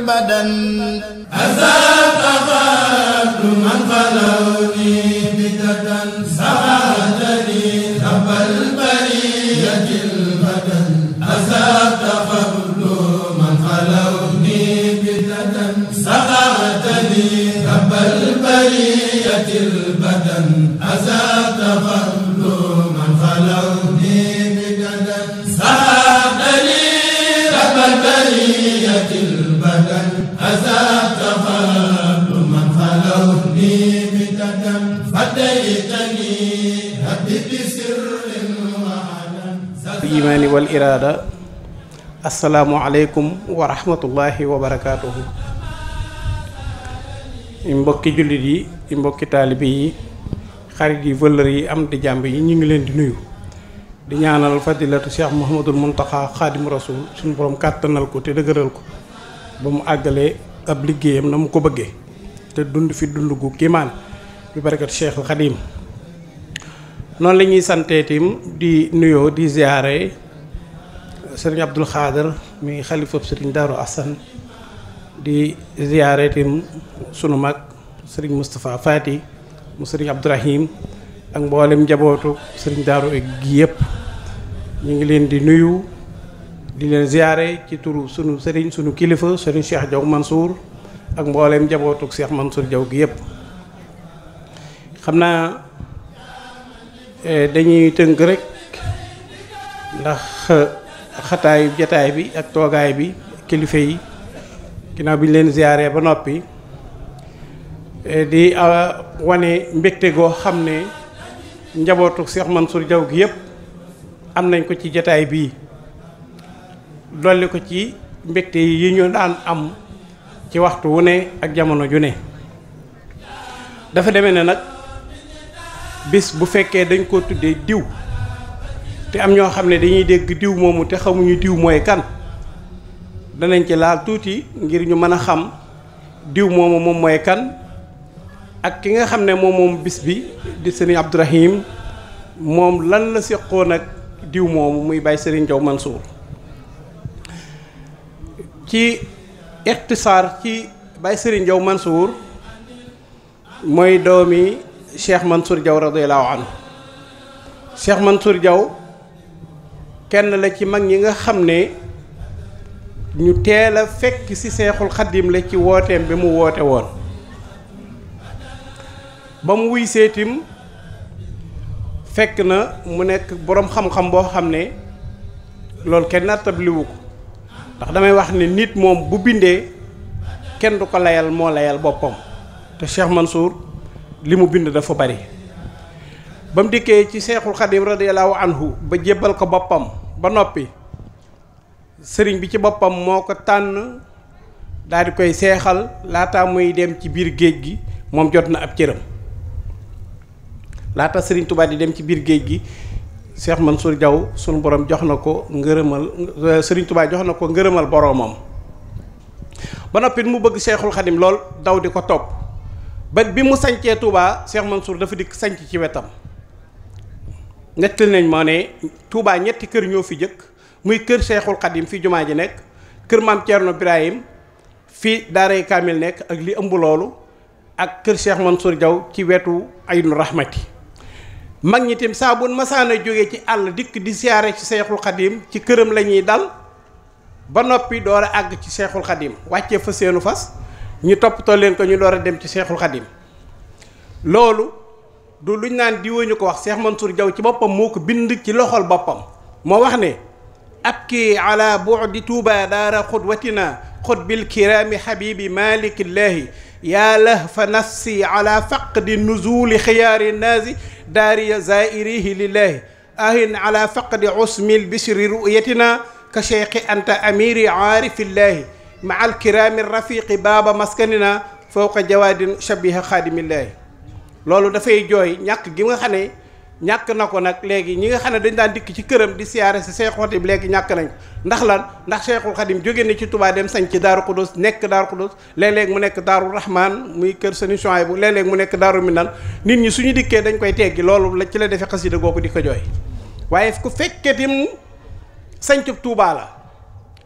البدن أزاد غاب من خلوني بددا سعادني رب البرية البدن أزاد قبل من خلوني بددا سعادني رب البرية البدن أزاد قبل من خلوني بددا سعادني رب البرية البدن أزاد قبل من خلوني بددا فديتني ربي بسر وعلن الإيمان والإرادة. السلام عليكم ورحمة الله وبركاته. mbokki jullit yi mbokki taalibe yi xarit yi vëllër yi am di jàmb yi ñu ngi leen di nuyu di ñaanal fadilatu Cheikh Mouhamadul Mountakha Xaadimu Rasuul suñu borom kàttanal ko te dëgëral ko ba mu àggalee ab liggéeyam na mu ko bëggee te dund fi dund gu kiimaan bi barakat Cheikhul Xadim. noonu la ñuy santeetim di nuyoo di ziyaare sëriñ Abdul Xaadir mi xalifab sëriñ Daaru Asan di ziyaare tim sunu mag sëriñ Moustapha Fati mu sëriñ Abdourahim ak mboolem njabootu sëriñ Daaru gi yëpp ñu ngi leen di nuyu di leen ziyaare ci turu sunu sëriñ sunu kilifa sëriñ Cheikh Diaw Mansour ak mboolem njabootu Cheikh Mansour Diaw gi yëpp. xam naa dañuy tënk rek ndax xataayu jataay bi ak toogaay bi kilifa yi ginnaaw bi ñu leen ziyaare ba noppi di wane mbégte goo xam ne njabootu Cheikh Mansour Diaw gi yëpp am nañ ko ci jataay bii dolli ko ci mbégte yi ñu daan am ci waxtu wu ne ak jamono ju ne. dafa demee ne nag bis bu fekkee dañ ko tuddee diw te am ñoo xam ne dañuy dégg diw moomu te xamuñu diw mooy kan danañ ci laal tuuti ngir ñu mën a xam diw moomu moom mooy kan ak ki nga xam ne moom bis bi di sëriñ Abdourahim moom lan la séqoon ak diw moomu muy Baye Sëriñ Diaw Mansour. ci ixtisaar ci Baye Sëriñ Diaw Mansour mooy doomi Cheikh Mansour Diaw radiyallahu anhu. Cheikh Mansour Diaw kenn la ci mag ñi nga xam ne ñu teel a fekk ci Seexul Xaddim la ci wooteem bi mu woote woon ba mu wuy seetim fekk na mu nekk boroom xam-xam boo xam ne loolu kenn nattabliwu ko ndax damay wax ne nit moom bu bindee kenn du ko layal moo layal boppam te Cheikh Mansour li mu bind dafa bari ba mu dikkee ci Seexul Xaddim radiyallahu anhu ba jébbal ko boppam ba noppi sëriñ bi ci boppam moo ko tànn daal di koy seexal laata muy dem ci biir géej gi moom jot na ab cëram laata sëriñ Touba di dem ci biir géej gi Cheikh Mansour Diaw sunu borom jox na ko ngërëmal sëriñ Touba jox na ko ngërëmal boromam ba noppi mu bëgg Seexul Xadim lool daw di ko topp ba bi mu sañcee Touba Cheikh Mansour dafa dikk sañc ci wetam nettali nañ moo ne Touba ñetti kër ñoo fi jëkk muy kër Cheikhul Khadim fi jumaa ji nekk kër maam Thierno Birahim fii daaray Kaamil nekk ak li ëmb loolu ak kër Cheikh Mansour Diaw ci wetu Aynu Rahmati. mag ñi tam saa bu masaana jógee ci àll dikk di siyaare ci Cheikhul Khadim ci këram la ñuy dal ba noppi door a àgg ci Cheikhul Khadim wàccee fa seenu fas ñu toppatoo leen ko ñu door a dem ci Cheikhul Khadim. loolu du luñ naan diwuñu ko wax Cheikh Mansour Diaw ci boppam moo ko bind ci loxol boppam moo wax ne abki ala bu'di Touba daara xudwatina xud bil kiraami habibi malikillahi yaa lahfa nafsi ala faqdi nuzuli xiyaari naasi daariya zairihi lillahi ahin ala faqdi usmil bishri ru'yatina ka cheikhi anta amiri aarifillahi ma al kiraami rafiqi baaba maskanina fawqa jawaadin shabiha xaadimillahi. loolu dafay jooy ñàkk gi nga xam ne ñàkk na ko nag léegi ñi nga xam ne dañ daan dikk ci këram di siyaare si Seexul Xadim léegi ñàkk nañ ko ndax lan ndax Seexul Xadim jóge na ci Touba dem sañ ci Daaru Xudus nekk Daaru Xudus léeg-léeg mu nekk Daaru Rahman muy kër Sëriñ Suhaybu léeg-léeg mu nekk Daaru Minan nit ñi suñu dikkee dañ koy teggi loolu la ci la defee xasida googu di ko jooy waaye ku fekkee tim sañcub Touba la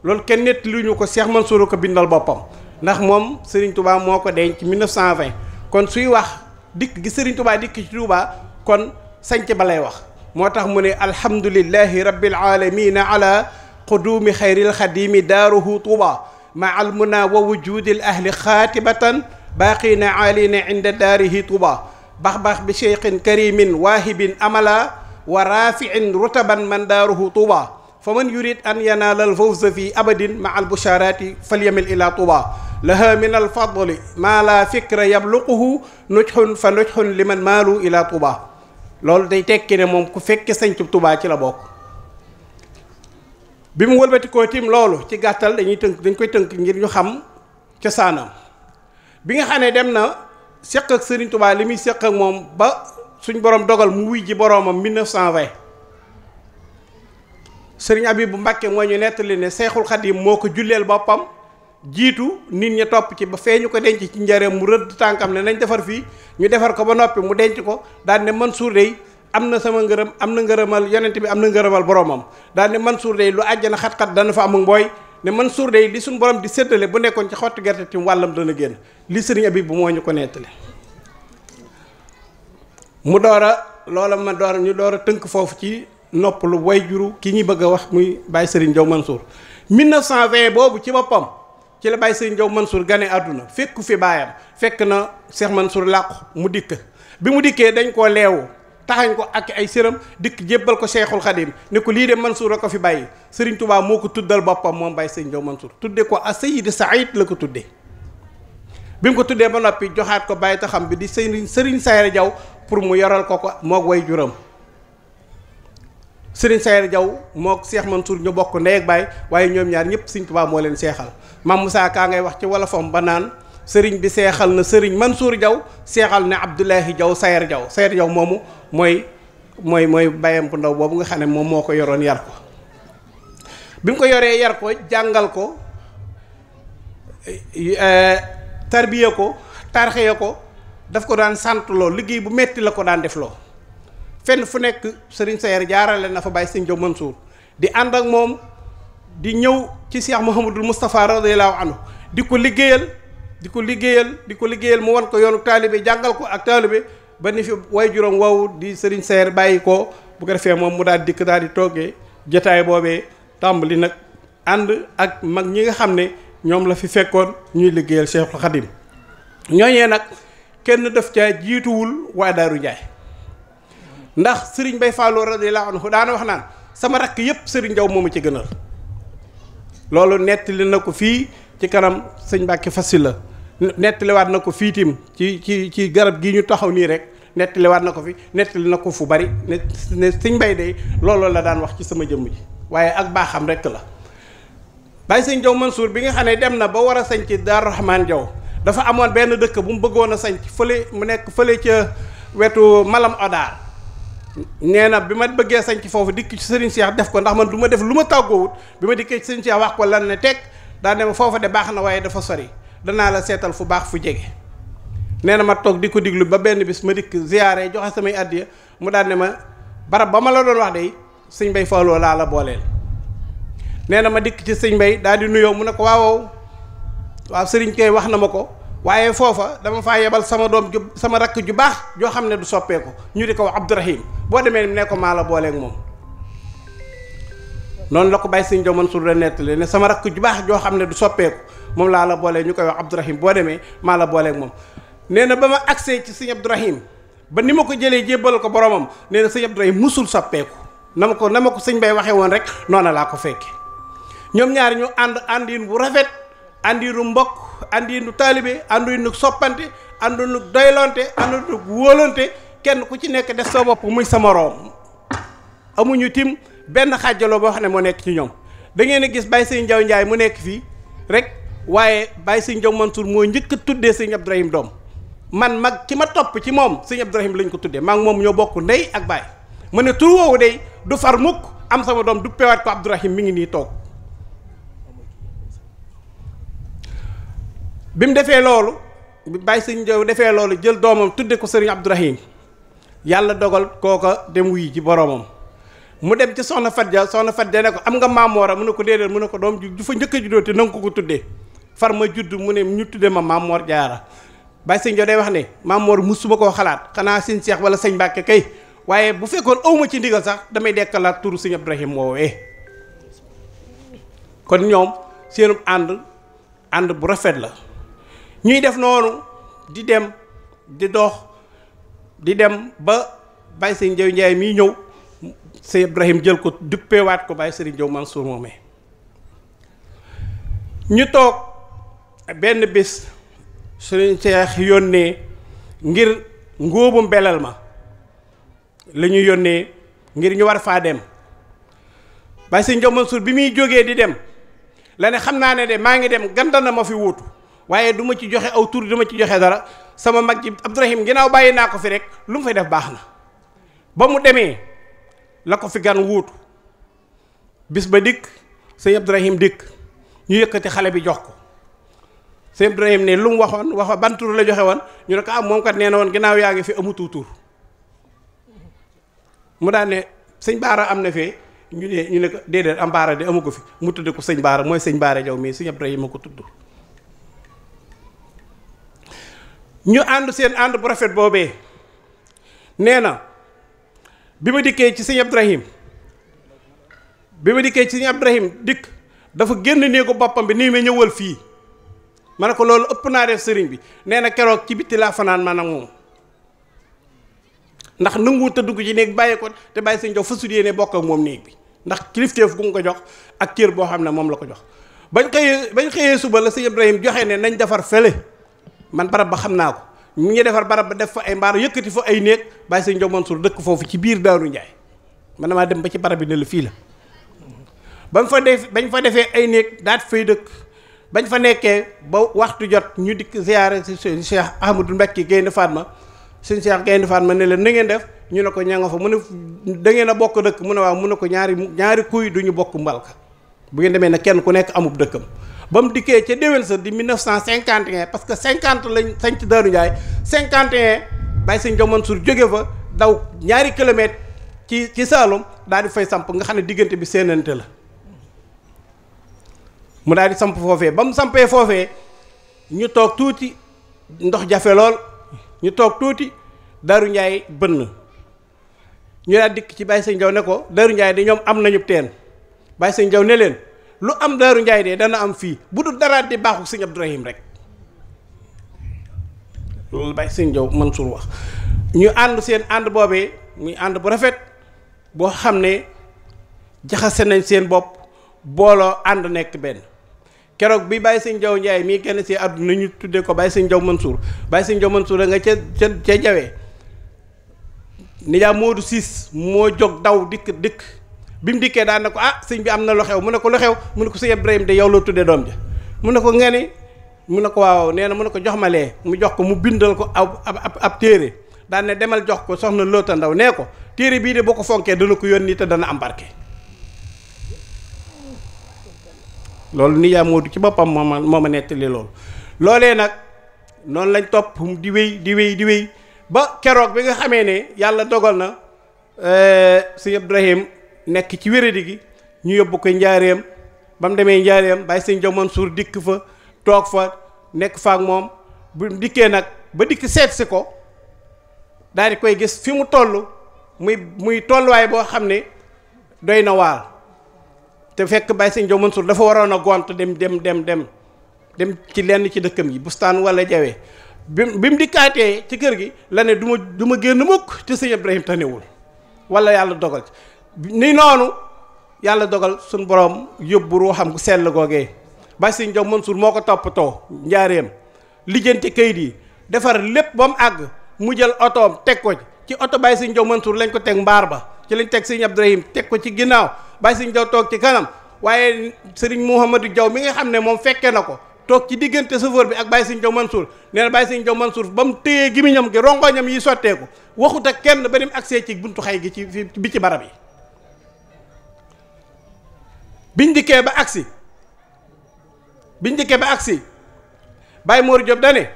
loolu kenn nett lu ñu ko Cheikh Mansour ko bindal boppam ndax moom Serigne Touba moo ko denc 1920 kon suy wax dikk gi Serigne Touba dikk ci Touba kon sanc ba lay wax moo tax mu ne alhamdulillahi rabbil alamina ala qudumi xayril xadimi daaruhu Touba ma al muna wa wujudil ahli xaatibatan baaqina aalina inda daarihi Touba bax bi cheikhin karimin waahibin amala wa rafiin rutaban man daaruhu Touba fa man yurid an yanaala al fawza fi abadin ma al busharati falyamil ila Touba laha min al fadli ma la fikra yabluquhu nujhun fa nujhun liman maalu ila Touba loolu day tekki ne moom ku fekke sañcu Touba ci la bokk bi mu wëlbatikoo tim loolu ci gàttal dañ koy tënk ngir ñu xam cosaanam bi nga xam ne dem na seq ak Serigne Touba li muy seq ak moom ba suñ borom dogal mu wuy ji boroomam 1920 Serigne Abibou Mbacké moo ñu nettali ne Seexul Xadim moo ko julleel boppam jiitu nit ñi topp ci ba fee ñu ko denc ci njareem mu rëdd tànkam ne nañ defar fii ñu defar ko ba noppi mu denc ko daan ne Mansour dey am na sama ngërëm am na ngërëmal yonent bi am na ngërëmal boromam daan ne Mansour dey lu àjjana xat-xat dana fa amul mbooy ne Mansour dey li suñu borom di séddale bu nekkoon ci xottu gerte tim wàllam dana génn li Serigne Abibou moo ñu ko nettali mu door a loola ñu door a tënk foofu ci noppalu way juru ki ñuy bëgg a wax muy Baye Serigne Diaw Mansour 1920 boobu ci boppam ci la Baye Serigne Diaw Mansour gane àdduna fekku fi baayam fekk na Cheikh Mansour làqu mu dikk bi mu dikkee dañ koo leewu taxañ ko ak ay sëram dikk jébbal ko Cheikhul Khadim ne ko lii de Mansour a ko fi bàyyi Serigne Touba moo ko tuddal boppam moom Baye Serigne Diaw Mansour tudde ko a Sayyid Saïd la ko tuddee bi mu ko tuddee ba noppi joxaat ko bàyyi taxam bi di Serigne Sayar Diaw pour mu yoral ko moog way juram Serigne Sayar Diaw moog Cheikh Mansour ñu bokk ndey ak baay waaye ñoom ñaar ñëpp Serigne Touba moo leen seexal Mame Moussa Ka ngay wax ci wolofam ba naan Serigne bi seexal na Serigne Mansour Diaw seexal na Abdoulahi Diaw Sayar Diaw moomu mooy bayam bu ndaw boobu nga xam ne moom moo ko yoroon yar ko bi mu ko yoree yar ko jàngal ko tarbiya ko tarxiya ko daf ko daan sant loo liggéey bu metti la ko daan def loo fenn fu nekk Serigne Sayar jaarale na fa Baye Serigne Diaw Mansour di ànd ak moom di ñëw ci Cheikh Mouhamadul Moustapha radiyallahu anhu di ko liggéeyal mu wan ko yoonu taalibe jàngal ko ak taalibe ba ni fi way juróom woowu di Serigne Sayar bàyyi ko bu ko defee moom mu daal dikk daal di toogee jotaay boobee tàmbali nag ànd ak mag ñi nga xam ne ñoom la fi fekkoon ñuy liggéeyal Cheikhul Khadim ñooñee nag kenn def ca jiituwul waa Daaru Njaay ndax Serigne Bay Fallou radiyallahu anhu daana wax naan sama rakk yépp Serigne Diaw moomu ci gënal loolu nettali na ko fii ci kanam sëñ Mbàkke Fassil la nettaliwaat na ko fii tim ci garab gii ñu taxaw nii rek nettaliwaat na ko fi nettali na ko fu bari ne sëñ Bay de loolu la daan wax ci sama jëmm ji waaye ak baaxam rek la Baye Serigne Diaw Mansour bi nga xam ne dem na ba war a sañ ci Daaru Rahman Diaw dafa amoon benn dëkk bu mu bëggoon a sañc fële mu nekk fële ca wetu Malam Odaar nee na bi ma bëggee sañc foofu dikk ci Serigne Cheikh def ko ndax man du ma def lu ma tàggoowut bi ma dikkee ci Serigne Cheikh wax ko lan ne teg daa ne ma foofa de baax na waaye dafa sori danaa la seetal fu baax fu jege nee na ma toog di ko diglu ba benn bis ma dikk ziyaare joxe samay addiya mu daan ne ma barab ba ma la doon wax de sëñ Bay Fallou laa la booleel nee na ma dikk ci sëñ Bay daal di nuyoo mu ne ko waaw sëriñ koy wax na ma ko waaye foofa dama faa yebal sama doom ju sama rakk ju baax joo xam ne du soppeeku ñu di ko wax Abdourahim boo demee ne ko maa la booleeg moom noonu la ko Baye Serigne Diaw Mansour la nettali ne sama rakk ju baax joo xam ne du soppeeku moom laa la boolee ñu koy wax Abdourahim boo demee maa la booleeg moom nee na ba ma agsee ci sëñ Abdourahim ba ni ma ko jëlee jébbal ko boromam nee na sëñ Abdourahim musul soppeeku na ma ko sëñ Bay waxee woon rek noona laa ko fekke ñoom ñaari ñu àndiin bu rafet àndiinu mbokk àndiinu taalibe àndiinu soppante àndiinu doylonte àndiinu wóolante kenn ku ci nekk def sa bopp muy sa moroom amuñu tim benn xàjjaloo boo xam ne moo nekk ci ñoom da ngeen a gis Baye Serigne Diaw Ndiaye mu nekk fii rek waaye Baye Serigne Diaw Mansour moo njëkk a tuddee sëñ Abdourahim doom man mag ki ma topp ci moom sëñ Abdourahim lañ ko tuddee maa ngi moom ñoo bokk ndey ak baay mu ne tur woowu day du far mukk am sama doom du pewaat ko Abdourahim mi ngi nii toog bi mu defee loolu bi Baye Serigne Diaw defee loolu jël doomam tudde ko Serigne Abdourahim yàlla dogal kooka dem wuy ci boromam mu dem ci soxna Fadja ne ko am nga maamoora mu ne ko déedéet mu ne ko doom ju fa njëkk a juddoo te nanga ko tuddee far ma judd mu ne ñu tudde ma Maam Mor Jaara Baye Sëñ Jaw day wax ne Maam Mor musuma koo xalaat xanaa sëñ Seex wala sëñ Mbàkke kay waaye bu fekkoon awma ci ndigal sax damay dekkalaat turu sëñ Abdourahim woowee kon ñoom seenu ànd bu rafet la ñuy def noonu di dem di dox di dem ba Baye Sëñ Jaw Njaay mii ñëw sëñ Abdourahim jël ko duppeewaat ko Baye Sëriñ Jaw Mansour moomee ñu toog benn bés sëriñ Seex yónnee ngir ngóobum belal ma la ñu yónnee ngir ñu war faa dem Baye Sëñ Jaw Mansour bi muy jógee di dem la ne xam naa ne de maa ngi dem ganda na ma fi wuutu waaye du ma ci joxe aw tur du ma ci joxe dara sama mag ji Abdourahim ginnaaw bàyyi naa ko fi rek lu mu fay def baax na ba mu demee la ko fi gan wuutu bis ba dikk sëñ Abdourahim dikk ñu yëkkati xale bi jox ko sëñ Abdourahim ne lu mu wax ban tur la joxe woon ñu ne ko am moom kat nee na woon ginnaaw yaa ngi fi amutu tur mu daan ne sëñ Baara am na fee ñu ne ko déedéet am Baara de amu ko fi mu tudde ko sëñ Baara mooy sëñ Baara Jaw mii sëñ Abdourahim a ko tudd ñu ànd seen ànd bu rafet boobee nee na bi ma dikkee ci sëñ Abdourahim dikk dafa génn néegu boppam bi nii ma ñëwal fii ma ne ko loolu ëpp naa def sëriñ bi nee na keroog ci bitti laa fanaan man ak moom ndax nanguwut a dugg ci néeg bàyyi ko te Baye Sëñ Jaw fasul yéene bokk ak moom néeg bi ndax kilifteef gu nga ko jox ak cër boo xam ne moom la ko jox bañ xëyee suba la sëñ Abdourahim joxe ne nañ defar fële man barab ba xam naa ko mu ngi defar barab ba def fa ay mbaar yëkkati fa ay néeg Baye Sëñ Jaw Mansour dëkk foofu ci biir Daaru Njaay man damaa dem ba ci barab bi ne la fii la bañ fa defee ay néeg daat fay dëkk bañ fa nekkee ba waxtu jot ñu dikk ziyaare si Cheikh Ahmadou Mbacké Gaynde Fatma sëñ Cheikh Gaynde Fatma ne leen na ngeen def ñu ne ko ña nga fa mu ne da ngeen a bokk dëkk mu ne waaw mu ne ko ñaari kuy duñu bokk mbalka bu ngeen demee ne kenn ku nekk amub dëkkam ba mu dikkee ca déwén sa di 1951 parce que 50 lañ sañc Daaru Njaay 51 Baye Sëñ Jaw Mansour jóge fa daw ñaari kilomètre ci Saalum daal di fay samp nga xam ne diggante bi seenante la mu daal di samp foofee ba mu sampee foofee ñu toog tuuti ndox jafe lool ñu toog tuuti Daaru Njaay bënn ñu daal dikk ci Baye Sëñ Jaw ne ko Daaru Njaay de ñoom am nañu teen Baye Sëñ Jaw ne leen lu am Daaru Njaay de dana am fii bu dul dara di baaxu sëñ Abdourahim rek loolu Baye Sëñ Jaw Mansour wax ñu ànd seen ànd boobee muy ànd bu rafet boo xam ne jaxase nañ seen bopp booloo ànd nekk benn keroog bi Baye Sëñ Jaw Njaay mii kenn ci àdduna ñu tuddee ko Baye Sëñ Jaw Mansour Baye Sëñ Jaw Mansour a nga ca jawee nijaay Moodu Siis moo jóg daw dikk bi mu dikkee daan na ko sëñ bi am na lu xew mu ne ko lu xew mu ne ko sëñ Abdourahim de yow loo tuddee doom ja mu ne ko ngeni mu ne ko waaw nee na mu ne ko jox ma lee mu jox ko mu bindal ko ab téere daan ne demal jox ko soxna Loota Ndaw nee ko téere bii de boo ko fonkee dana ko yónni te dana am barke loolu nijaay Moodu ci boppam moo ma nettali loolu loolee nag noonu lañ topp di wéy ba keroog bi nga xamee ne yàlla dogal na sëñ Abdourahim nekk ci wéradi gi ñu yóbbu ko njaareem ba mu demee njaareem Baye Sëñ Jaw Mansour dikk fa toog fa nekk fa ak moom bu dikkee nag ba dikk seet si ko daal di koy gis fi mu toll muy tolluwaay boo xam ne doy na waar te fekk Baye Sëñ Jaw Mansour dafa waroon a gont dem ci lenn ci dëkkam yi bustaan wala jawee bi mu dikkaatee ci kër gi la ne du ma génn mukk te sëñ Abdourahim tanewul wala yàlla dogal ni noonu yàlla dogal suñ borom yóbbu ruuxam gu sell googee Baye Sëñ Jaw Mansour moo ko toppatoo njaareem lijjanti kayit yi defar lépp ba mu àgg mu jël otoom teg ko ci oto Baye Sëñ Jaw Mansour lañ ko teg mbaar ba ci lañ teg sëñ Abdourahim teg ko ci ginnaaw Baye Sëñ Jaw toog ci kanam waaye sëriñ Mouhamadou Jaw mi nga xam ne moom fekke na ko toog ci diggante chauffeur bi ak Baye Sëñ Jaw Mansour nee na Baye Sëñ Jaw Mansour ba mu téyee gimiñam gi rongoñam yi sotteeku waxut ak kenn ba dem agsee ci buntu xay gi bi ci barab yi biñ dikkee ba agsi Baye Mor Diop dane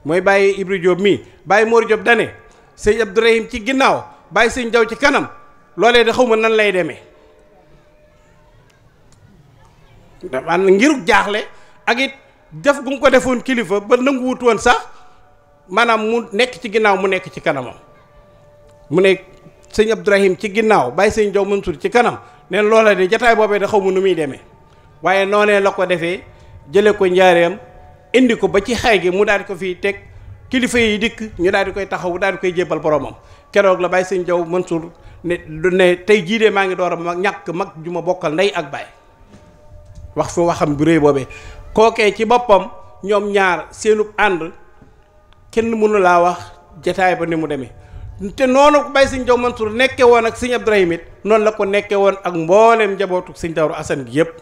mooy Baye Ibra Diop mii Baye Mor Diop dane sëñ Abdourahim ci ginnaaw Baye Sëñ Jaw ci kanam loolee da xaw ma nan lay demee damaa ngiru jaaxle ak it def gu mu ko defoon kilifa ba nanguwut woon sax maanaam mu nekk ci ginnaaw mu nekk ci kanamam mu ne sëñ Abdourahim ci ginnaaw bàyyi sëñ Jaw Mansour ci kanam neen loola de jataay boobee da xaw ma nu muy demee waaye noonee la ko defee jële ko njaareem indi ko ba ci xay gi mu daal di ko fii teg kilifa yi dikk ñu daal di koy taxaw daal di koy jébbal boromam keroog la bàyyi sëñ Jaw Mansour ne tey jii de maa ngi door a mag ñàkk mag ju ma bokkal ndey ak baay wax fi waxam bu réy boobee kookee ci boppam ñoom ñaar seenub ànd kenn mënu laa wax jataay ba ni mu demee te noonu bàyyi sëñ Jaw Mansour nekke woon ak sëñ Abdourahim it noonu la ko nekke woon ak mbooleem njabootu sëñ Daaru Asan gi yëpp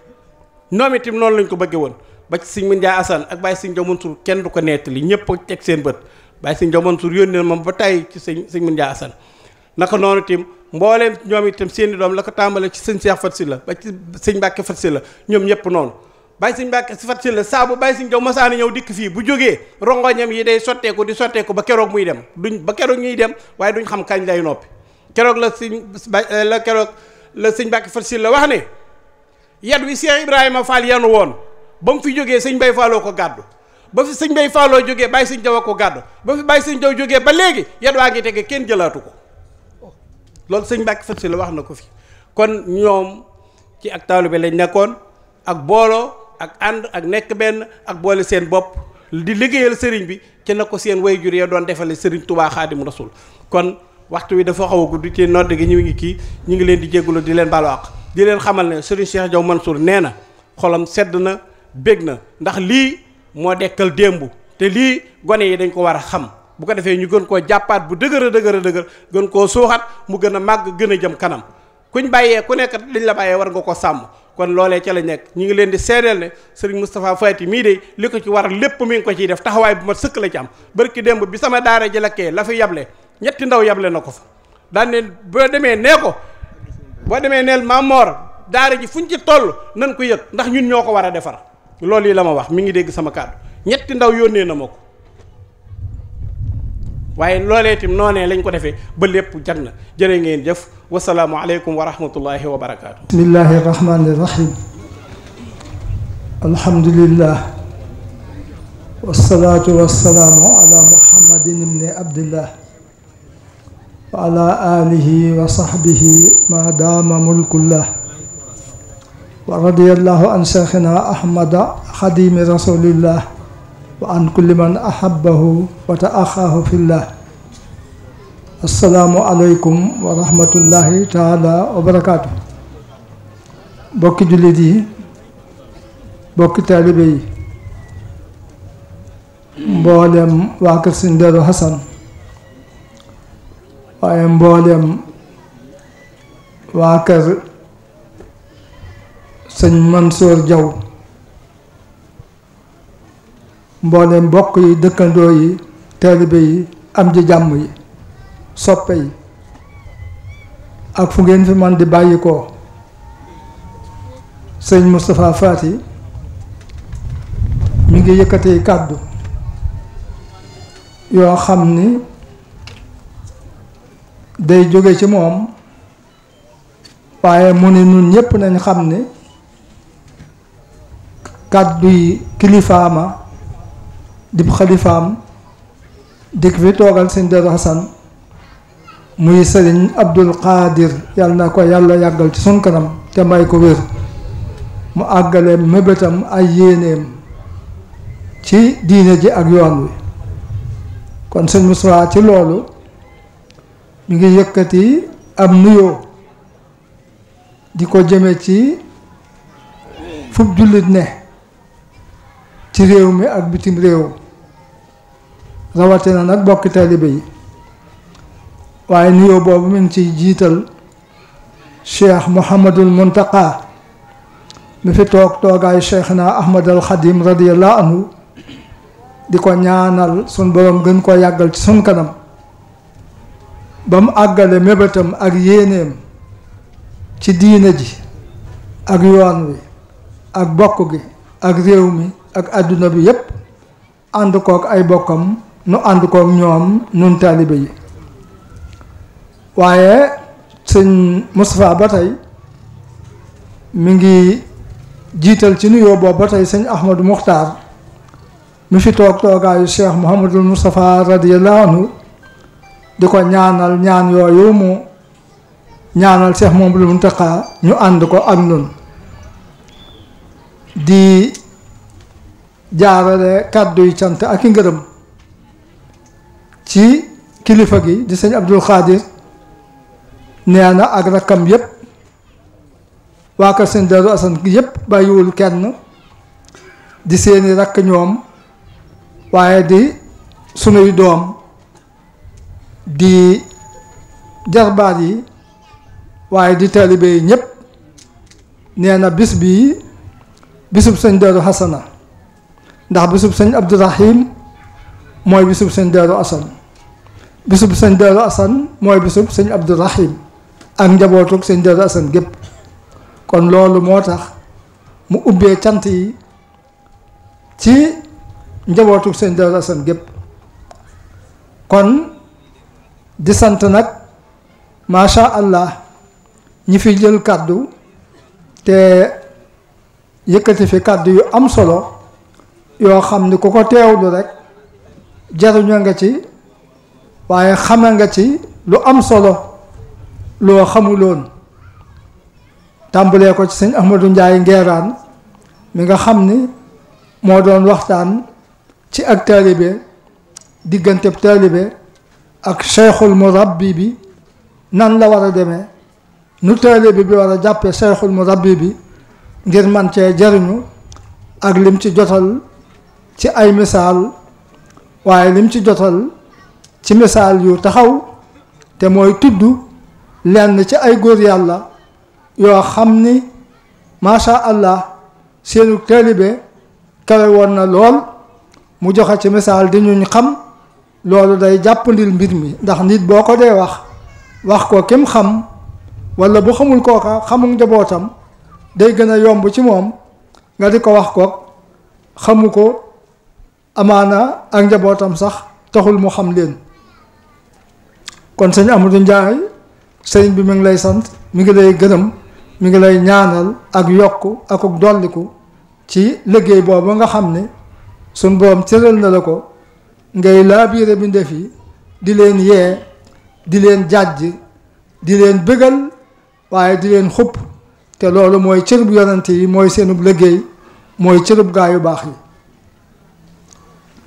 ñoom itam noonu lañ ko bëggee woon ba ci sëñ Mandiaye Asan ak bàyyi sëñ Jaw Mansour kenn du ko nettali ñëpp teg seen bët bàyyi sëñ Jaw Mansour yónnee moom ba tey ci sëñ Mandiaye Asan naka noonu itam mbooleem ñoom itam seeni doom la ko tàmbale ci sëñ Cheikh Fat Sylla ba ci sëñ Mbàkke Fat Sylla ñoom ñëpp noonu bàyyi sëñ Mbàkke Fat Sylla saa bu bàyyi sëñ Jaw masaani ñëw dikk fii bu jógee rongoñam yi day sotteeku di sotteeku ba keroog muy dem ba keroog ñuy dem waaye duñ xam kañ lay noppi keroog la sëñ Mbàkke Fat Sylla wax ne yat wi Cheikh Ibrahima Fall yanu woon ba mu fi jógee sëñ Mbay Falloo ko gàddu ba fi sëñ Mbay Falloo jógee bàyyi sëñ Jaw a ko gàddu ba fi bàyyi sëñ Jaw jógee ba léegi yat waa ngi tege kenn jëlaatu ko loolu sëñ Mbàkke Fat Sylla wax na ko fi kon ñoom ci ak taalibe lañ nekkoon ak booloo ak ànd ak nekk benn ak boole seen bopp di liggéeyal sëriñ bi ci na ko seen wayjur ya doon defale sëriñ Touba Xaadimu Rasuul kon waxtu wi dafa xaw a gudd ci nodd gi ñu ngi kii ñu ngi leen di jégalu di leen baalu àq di leen xamal ne sëriñ Cheikh Jaw Mansour nee na xolam sedd na bég na ndax lii moo dekkal démb te lii gone yi dañ ko war a xam bu ko defee ñu gën koo jàppaat bu dëgër a dëgër gën koo suuxat mu gën a màgg gën a jëm kanam kuñ bàyyee ku nekk liñ la bàyyee war nga ko sàmm kon loolee ca la nekk ñu ngi leen di seedeel ne sëriñ Moustapha Faty mii de li ko ci war lépp mi ngi ko ciy def taxawaay bu ma sëkk la ci am barki démb bi sama daara ji lakkee la fi yable ñetti ndaw yable na ko fa daan ne boo demee neel Mamor daara ji fuñ ci toll nan ko yëg ndax ñun ñoo ko war a defar loolu yi la ma wax mi ngi dégg sama kàddu ñetti ndaw yónnee na ma ko waaye loolee itam noonee lañ ko defee ba lépp jag na jërë ngeen jëf wasalaamu aleykum wa rahmatullahi wa barakaatu. bismillahi rahmani rahim alhamdulillah wasalaatu wasalaamu ala muhammadin ibni abdillah wa ala alihi wa sahbihi ma daama mulkullah wa radiyallahu an cheikhina ahmada xadimi rasulillah wa an kulli man ahabbahu wa taaxaahu fillah assalaamu aleykum wa rahmatullahi taala wa barakaatu bokki jullit yi bokki taalibe yi mboolem waa kër Sëñ Daaru Hasan waaye mboolem waa kër Sëñ Mansour Jaw mboolem mbokk yi dëkkandoo yi taalibe yi am ji jàmm yi soppe yi ak fu ngeen fi man di bàyyi ko sëñ Moustapha Faty mi ngi yëkkatee kàddu yoo xam ni day jóge ci moom waaye mu ne nun ñépp nañ xam ni kàddu yi kilifaama dib xalifaam dikk fi toogal Sëñ Daaru Hasan muy sëriñ Abdul Qadir yàlla na ko yàlla yàggal ci sun kanam te may ko wér mu àggale mébétam ay yéeneem ci diine ji ak yoon wi kon sëñ Moussa ci loolu mi ngi yëkkati am nuyoo di ko jëme ci fub jullit ne ci réew mi ak bitim réew rawatina nag bokki taalibe yi waaye nuyoo boobu mi ngi ciy jiital Cheikh Mouhamadul Muntaqa mi fi toogaayu Cheikhna Ahmad al Xadim radiyallahu anhu di ko ñaanal sun borom gën koo yàggal ci sun kanam ba mu àggale mébétam ak yéeneem ci diine ji ak yoon wi ak bokk gi ak réew mi ak àdduna bi yépp ànd kook ay bokkam nu ànd kook ñoom nun taalibe yi waaye sëñ Moustapha ba tey mi ngi jiital ci nuyoo boobu ba tey sëñ Ahmadou Muxtaar mi fi toogaayu Cheikh Mouhamadul Moustapha radiyallahu anhu di ko ñaanal ñaan yooyu mu ñaanal Cheikh Mouhamadul Mountakha ñu ànd ko ak nun di jaarale kàddu yu cant ak i ngërëm ci kilifa gi di sëñ Abdul Xaadir nee na ak rakkam yépp waa kër sëñ Daaru Asan gi yépp bàyyiwul kenn di seeni rakk ñoom waaye di sunuy doom di jarbaat yi waaye di taalibe yi ñépp nee na bis bii bisub sëñ Daaru Xasana ndax bisub sëñ Abdourahim mooy bisub sëñ Daaru Asan bisub sëñ Daaru Asan mooy bisub sëñ Abdourahim ak njabootug sëñ Daaru Asan gépp kon loolu moo tax mu ubbee cant yi ci njabootug sëñ Daaru Asan gépp kon di sant nag macha allah ñi fi jël kàddu te yëkkati fi kàddu yu am solo yoo xam ni ku ko teewlu rek jaruñu nga ci waaye xame nga ci lu am solo loo xamuloon tàmbalee ko ci sëñ Ahmadou Ndiaye Ngeeraan mi nga xam ni moo doon waxtaan ci ak taalibe diggante taalibe ak cheikhul murabbi bi nan la war a demee nu taalibe bi war a jàppee cheikhul murabbi bi ngir man cee jariñu ak lim ci jotal ci ay misaal waaye lim ci jotal ci misaal yu taxaw te mooy tudd lenn ci ay góor yàlla yoo xam ni macha allah seenu taalibe kawe woon na lool mu joxe ci misaal di ñuñ xam loolu day jàppandil mbir mi ndax nit boo ko dee wax ko kim xam walla bu xamul kooka xamul njabootam day gën a yomb ci moom nga di ko wax ko xamu ko amaana ak njabootam sax taxul mu xam leen kon sëñ Amadou Ndiaye sëriñ bi mi ngi lay sant mi ngi lay gërëm mi ngi lay ñaanal ak yokk ak dolliku ci liggéey boobu nga xam ne suñ borom cëral na la ko ngay laabiire bindeef yi di leen yee di leen jàjj di leen bëggal waaye di leen xupp te loolu mooy cërub yonent yi mooy seenub liggéey mooy cërub gaa yu baax yi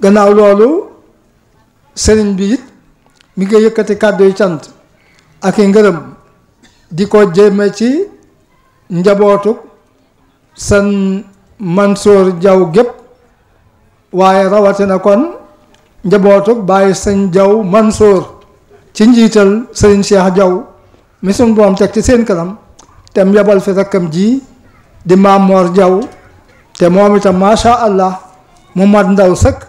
gannaaw loolu sëriñ bi it mi ngi yëkkati kàddu yu cant ak i ngërëm di ko jéeme ci njabootu sën Mansour Jaw gépp waaye rawatina kon njabootu bàyyi sëñ Jaw Mansour ci njiital sëriñ Cheikh Jaw mi suñ boom teg ci seen kanam te mu yebal fi rakkam ji di Maam Moor Jaw te moom itam macha allah mu mat ndaw sëkk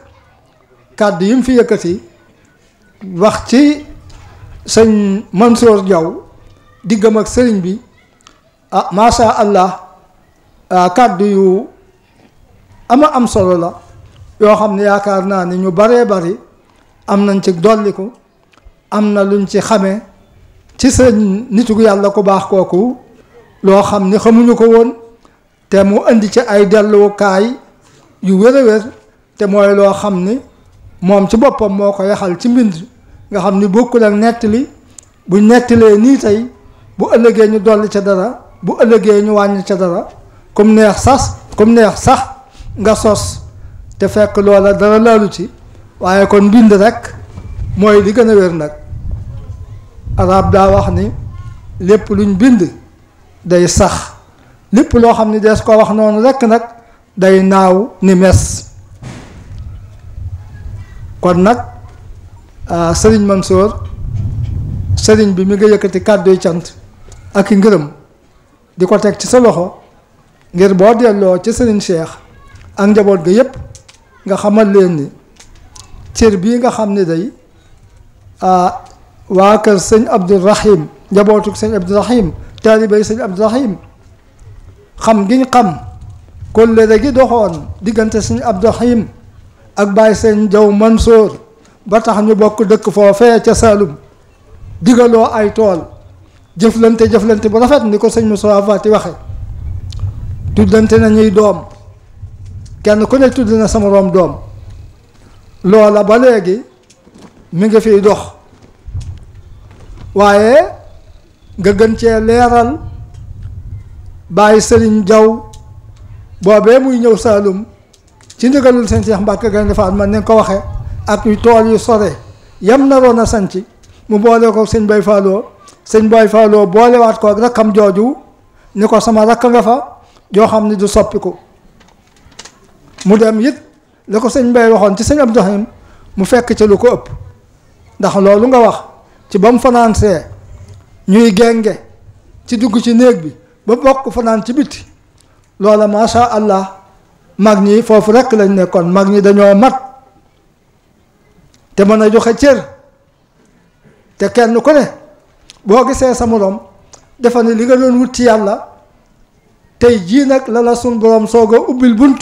kàddu yi mu fi yëkkati wax ci sëñ Mansour Jaw diggam ak sëriñ bi ah macha allah kàddu yu am solo la yoo xam ne yaakaar naa ni ñu baree bari am nañ ci dolliku am na luñ ci xamee ci sëñ nitu yàlla ku baax kooku loo xam ni xamuñu ko woon te mu indi ci ay dellukaay yu wér a wér te mooy loo xam ni moom ci boppam moo ko yaxal ci mbind nga xam ni bokkul ak nettali bu nettalee nii tey bu ëllëgee ñu dolli ca dara bu ëllëgee ñu wàññi ca dara comme neex sax nga sos te fekk loola dara laalu ci waaye kon mbind rekk mooy li gën a wér nag arab daa wax ni lépp luñ bind day sax lépp loo xam ni dees ko wax noonu rekk nag day naaw ni mes kon nag sëriñ Mansour sëriñ bi mi nga yëkkati kàdduy cant ak i ngërëm di ko teg ci sa loxo ngir boo delloo ci sëriñ Cheikh ak njaboot ga yépp nga xamal leen ni cër bii nga xam ne day waa kër sëñ Abdourahim njabootuk sëñ Abdourahim taalibay sëñ Abdourahim xam giñ xam kóllëre gi doxoon diggante sëñ Abdourahim ak Baye sëñ Jaw Mansour ba tax ñu bokk dëkk foofee ca Saalum digaloo ay tool jëflante bu rafet ni ko sëñ Moussa Fati waxe tuddante nañuy doom kenn ku ne tudd na sa moroom doom loola ba léegi mi ngi fiy dox waaye nga gën cee leeral bàyyi Sëriñ Jaw boobee muy ñëw Saalum ci ndigalul sëñ Cheikh Mbacke Gaynde Fatma ni nga ko waxe ak yu tool yu sore yam naroon a sanc mu boole ko sëñ Bay Falloo sëñ Bay Falloo boolewaat ko ak rakkam jooju ni ko sama rakk nga fa joo xam ni du soppiku mu dem it la ko sëñ Bay waxoon ci sëñ Abdou Rahim mu fekk ci lu ko ëpp ndax loolu nga wax ci ba mu fanaansee ñuy genge ci dugg ci néeg bi ba bokk fanaan ci biti loola masha Allah mag ñi foofu rekk lañ nekkoon mag ñi dañoo mat te mën a joxe cër te kenn ku ne boo gisee sa moroom defa ne li nga doon wut ci yàlla tey jii nag la la sun borom soog a ubbil bunt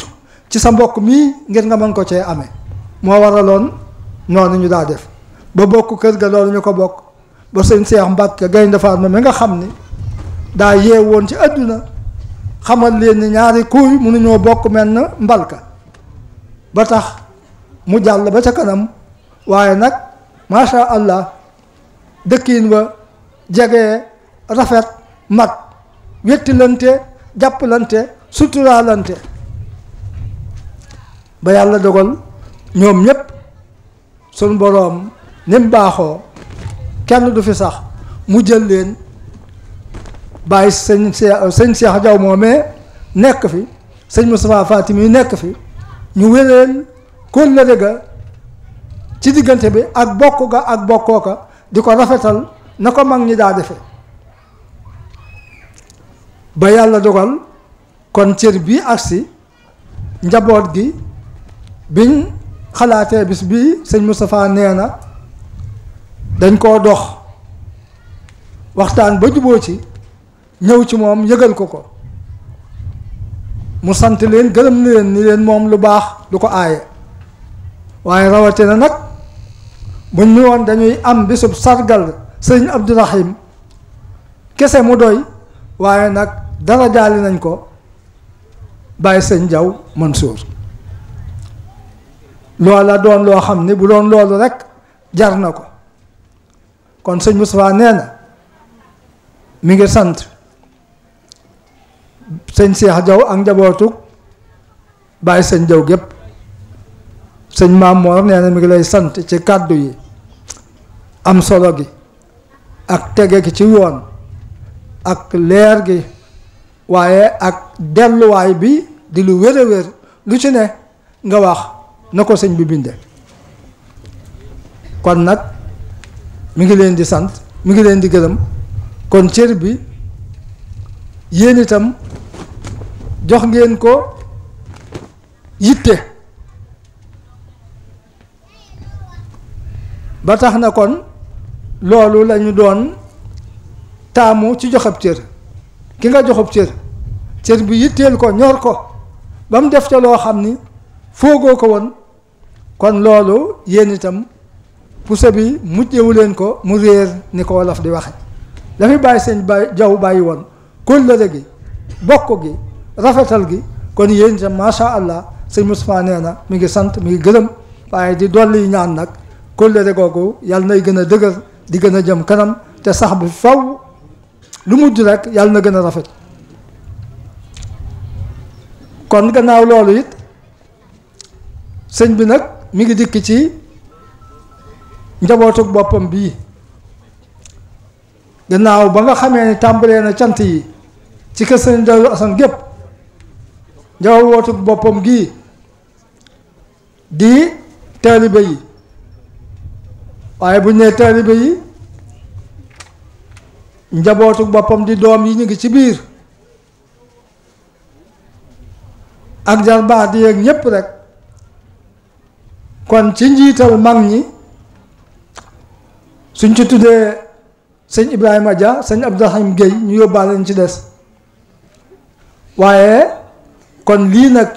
ci sa mbokk mii ngir nga mën ko cee amee moo waraloon noonu ñu daa def ba bokk kër ga loolu ñu ko bokk ba sëñ Cheikh Mbacke Gaynde Fatma mi nga xam ni daa yeew woon ci àdduna xamal leen ni ñaari kuuy mënuñoo bokk mel na mbalka ba tax mu jàll ba ca kanam waaye nag masha Allah dëkkiin wa jege rafet mat wettilante jàppalante suturaalante ba yàlla dogal ñoom ñépp suñ boroom ni mu baaxoo kenn du fi sax mu jël leen bàyyi sëñ Cheikh Jaw moomee nekk fi sëñ Moustapha Fatimi nekk fi ñu wéréel kóllëre ga ci diggante bi ak bokk ga ak bokkoo ka di ko rafetal na ko mag ñi daa defe ba yàlla dogal kon cër bii agsi njaboot gi biñ xalaatee bis bii sëñ Moustapha nee na dañ koo dox waxtaan ba juboo ci ñëw ci moom yëgal ko ko mu sant leen gërëm leen ni leen moom lu baax du ko aaye waaye rawatina nag buñ ñu woon dañuy am bisub sargal sëñ Abdourahim kese mu doy waaye nag dara jaali nañ ko bàyyi sëñ Jaw Mansour loola doon loo xam ni bu doon loolu rek jar na ko kon sëñ Moustapha nee na mi ngi sant sëñ Cheikh Jaw ak njabootu bàyyi sëñ Jaw gépp sëñ Maam Moor nee na mi ngi lay sant ci kàddu yi am solo gi ak tege gi ci yoon ak leer gi waaye ak delluwaay bi di lu wér a wér lu ci ne nga wax na ko sëñ bi binde kon nag mi ngi leen di sant mi ngi leen di gërëm kon cër bi yéen itam jox ngeen ko yitte ba tax na kon loolu lañu doon taamu ci joxab cër ki nga joxab cër bi yitteel ko ñor ko ba mu def ca loo xam ni foogoo ko woon kon loolu yéen itam puso bi mujjewu leen ko mu réer ni ko wolof di waxe dafay bàyyi sëñ Jaw bàyyi woon kóllëre gi bokk gi rafetal gi kon yéen itam masha Allah sëñ Moustapha nee na mi ngi sant mi ngi gërëm waaye di dolli ñaan nag kóllëre googu yàlla nay gën a dëgër di gën a jëm kanam te sax bi faw lu mujj rek yàlla na gën a rafet kon gannaaw loolu it sëñ bi nag mi ngi dikk ci njabootuk boppam bii gannaaw ba nga xamee ni tàmbalee na cant yi ci kër sëñ Daaru Asan gépp njabootuk boppam gii di taalibe yi waaye bu ñu nee taalibe yi njabootuk boppam di doom yi ñu ngi ci biir ak jarbaat yi ak ñépp rek kon ci njiital mag ñi suñ ci tuddee sëñ Ibrahima Dia sëñ Abdourahim Guèye ñu yóbbaale ñu ci des waaye kon lii nag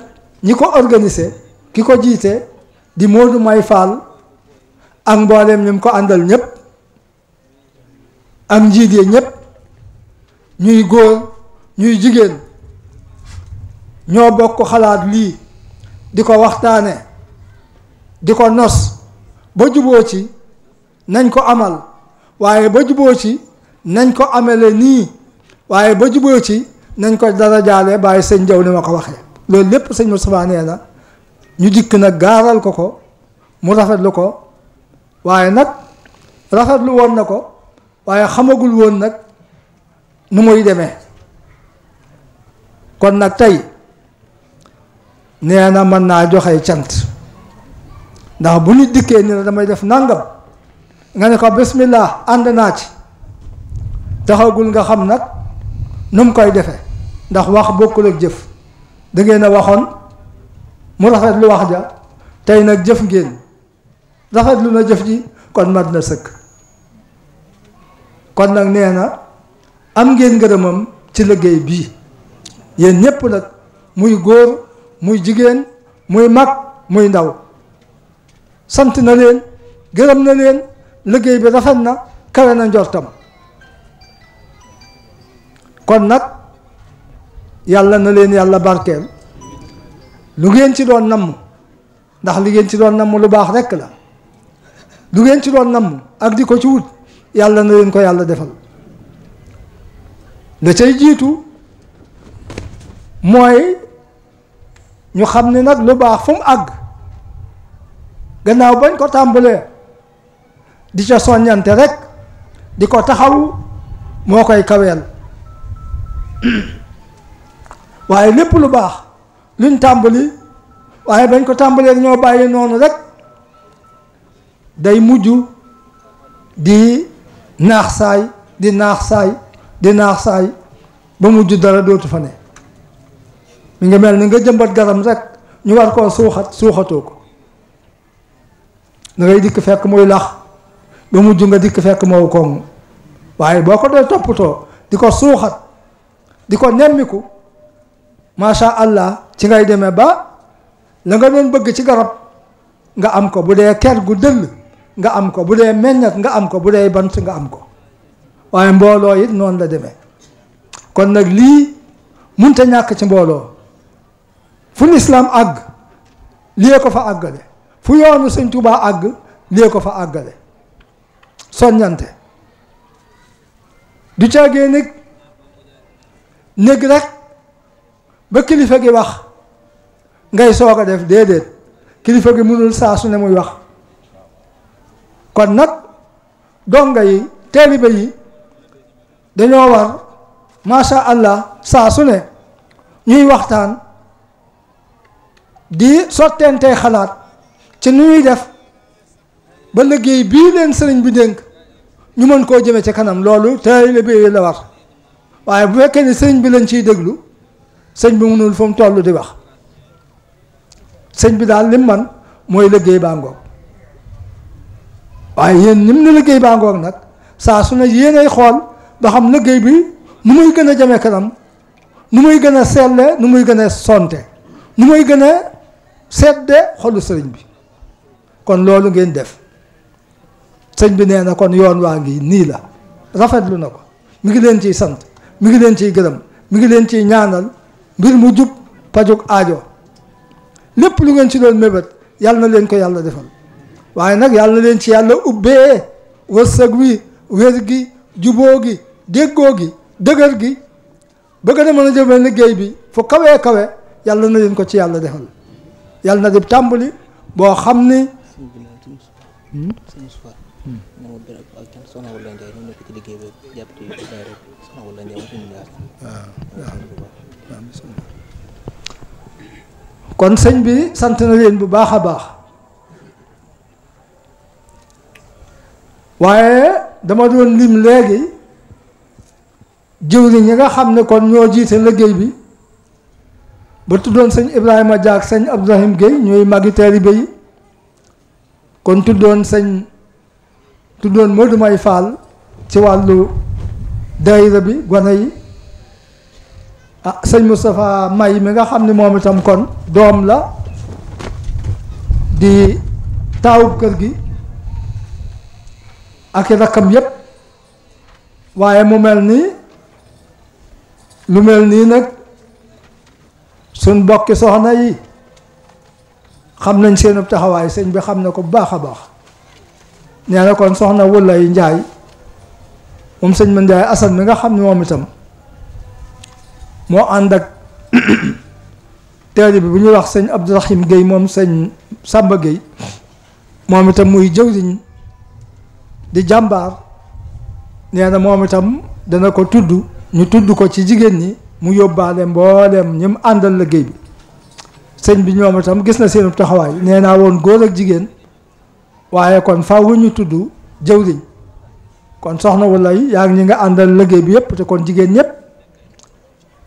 ñi ko organisé ki ko jiite di Modou May Fall ak mbooleem ñu ko àndal ñépp ak njiit yi ñépp ñuy góor ñuy jigéen ñoo bokk xalaat lii di ko waxtaane di ko nos ba juboo ci nañ ko amal waaye ba juboo ci nañ ko amele nii waaye ba juboo ci nañ ko dara jaale bàyyi sëñ Jaw ni ma ko waxee loolu lépp sëñ Moustapha nee na ñu dikk nag gaaral ko mu rafetlu ko waaye nag rafetlu woon na ko waaye xamagul woon nag nu muy demee kon nag tey nee na mën naa joxe cant ndax bu nit dikkee ni la damay def nangam nga ne ko bismillah ànd naa ci taxagul nga xam nag nu mu koy defee ndax wax bokkul ak jëf da ngeen a waxoon mu rafetlu wax ja tey nag jëf ngeen rafetlu na jëf ji kon mat na sëkk kon nag nee na am ngeen ngërëmam ci liggéey bii yéen ñépp nag muy góor muy jigéen muy mag muy ndaw sant na leen gërëm na leen liggéey bi rafet na kawe na njortam kon nag yàlla na leen yàlla barkeel lu ngeen ci doon namm ndax li ngeen ci doon namm lu baax rekk la lu ngeen ci doon namm ak di ko ci wut yàlla na leen ko yàlla defal la cay jiitu mooy ñu xam ne nag lu baax fu mu àgg gannaaw bañ ko tàmbalee di ca soññante rek di ko taxaw moo koy kaweel waaye lépp lu baax luñ tàmbali waaye bañ ko tàmbalee ñoo bàyyi noonu rek day mujj di naax saay di naax saay di naax saay ba mujj dara dootu fa ne mi ngi mel ni nga jëmbat garam rek ñu war koo suuxatoo ko da ngay dikk fekk muy lax ba mujj nga dikk fekk moo koŋ waaye boo ko dee toppatoo di ko suuxat di ko nemmiku macha allah ci ngay demee ba la nga doon bëgg ci garab nga am ko bu dee ker gu dëll nga am ko bu dee meññat nga am ko bu dee bant nga am ko waaye mbooloo it noonu la demee kon nag lii munta ñàkk ci mbooloo fu lislaam àgg lii ko fa àggale fu yoonu sëñ Tuubaa àgg lii ko fa àggale soññante du caagee néeg rek ba kilifa gi wax ngay soog a def déedéet kilifa gi mënul saa su ne muy wax kon nag donga yi taalibe yi dañoo war masha allah saa su ne ñuy waxtaan di sottentee xalaat ci nu ñuy def ba liggéey bii leen sëriñ bi dénk ñu mën koo jëme ci kanam loolu taalibe yi la war waaye bu fekkee ni sëriñ bi lañ ciy déglu sëñ bi mënul fu mu toll di wax sëñ bi daal lim man mooy liggéey baa ngoog waaye yéen nim ne liggéey baa ngoog nag saa su ne yéenay xool ba xam liggéey bi nu muy gën a jëme kanam nu muy gën a selle nu muy gën a sonte nu muy gën a sedde xolu sëriñ bi kon loolu ngeen def sëñ bi nee na kon yoon waa ngi nii la rafetlu na ko mi ngi leen ciy sant mi ngi leen ciy gërëm mi ngi leen ciy ñaanal mbir mu jub pajuk aajo lépp lu ngeen ci doon mébét yàlla na leen ko yàlla defal waaye nag yàlla na leen ci yàlla ubbee wërsëg wi wér gi juboo gi déggoo gi dëgër gi bëgg na mën a jëmee liggéey bi fu kawee kawe yàlla na leen ko ci yàlla defal yàlla na di tàmbali boo xam ni kon sëñ bi sant na leen bu baax a baax waaye dama doon lim léegi jëwriñ ñi nga xam ne kon ñoo jiite liggéey bi ba tuddoon sëñ Ibrahima Diak sëñ Abdourahim Gueye ñooy magi taalibe yi kon tuddoon Modou May Fall ci wàllu daayira bi gone yi ah sëñ Moustapha May mi nga xam ne moom itam kon doom la di taawub kër gi ak i rakkam yépp waaye mu mel ni lu mel nii nag suñ bokki soxna yi xam nañ seenu taxawaay sëñ bi xam na ko bu baax a baax. nee na kon soxna Wulay Njaay moom sëñ Ma Njaay Asan mi nga xam ne moom itam moo ànd ak teeri bi bu ñuy wax sëñ Abdourahim Guèye moom sëñ Samba Guèye moom itam muy jëwriñ di jàmbaar nee na moom itam dana ko tudd ñu tudd ko ci jigéen ñi mu yóbbaale mboolem ñi mu àndal liggéey bi sëñ bi ñoom itam gis na seenu taxawaay nee naa woon góor ak jigéen waaye kon faaw ñu tudd jëwriñ kon soxna Wulay yaa ngi ñi nga àndal liggéey bi yépp te kon jigéen ñépp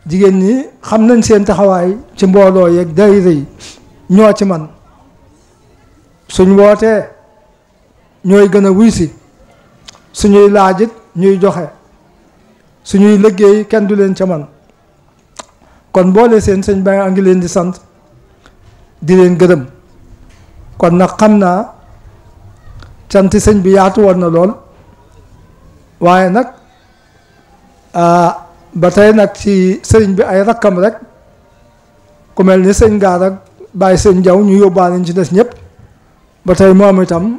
jigéen ñi xam nañ seen taxawaay ci mbooloo yeeg daayira yi ñoo ci man suñ wootee ñooy gën a wuy si suñuy laajit ñuy joxe suñuy liggéey kenn du leen ca man kon boole seen sëñ ba a ngi leen di sant di leen gërëm kon nag xam naa canti sëñ bi yaatu woon na lool waaye nag ba tey nag ci sëriñ bi ay rakkam rek ku mel ni sëñ Gaar ak bàyyi sëñ Jaw ñu yóbbaale ñu ci des ñëpp ba tey moom itam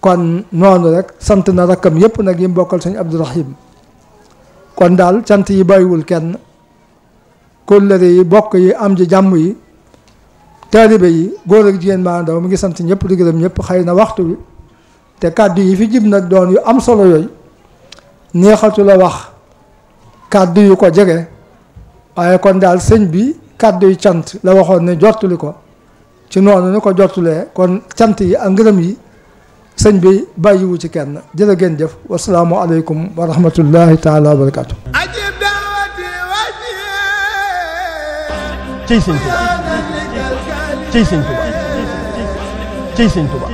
kon noonu rek sant na rakkam yépp nag yi mu bokkal sëñ Abdourahim kon daal cant yi bàyyiwul kenn kóllëre yi bokk yi am ji jàmm yi taalibe yi góor ak jigéen maa ndaw mi ngi sant ñëpp di gërëm ñëpp xëy na waxtu bi te kàddu yi fi jib nag doon yu am solo yooyu neexatu la wax kàddu yu ko jege waaye kon daal sëñ bi kàddu yu cant la waxoon ne jottuli ko ci noonu ni ko jottulee kon cant yi ak ngërëm yi sëñ bi bàyyiwu ci kenn jërë ngeen jëf wasalaamu aleykum wa rahmatullahi taala wa barakaatu. ciy sëñ Tuba ciy sëñ Tuba ciy sëñ Tuba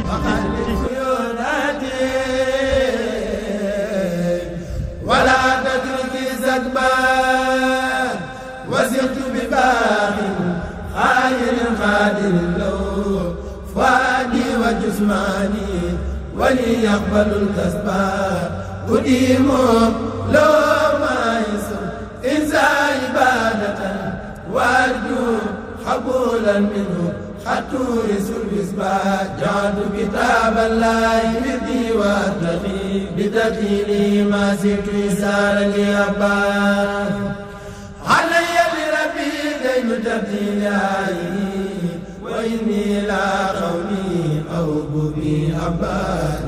وليقبل الكسبان أديم لو ما يسر إنسى عبادة وأرجو قبولا منه حتى يسر بسبا جعلت كتاب الله بدي وأتقي بتدليلي ما سرت إسارا لأبان علي لربي دين تبديلي وإني لا قولي أو بي أبا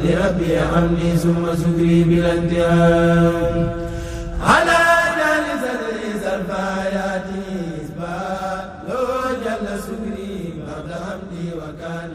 لربي حمدي ثم شكري بلا انتهاء على جال صدري سرفاياتي إثبات لو جل شكري بعد حمدي وكان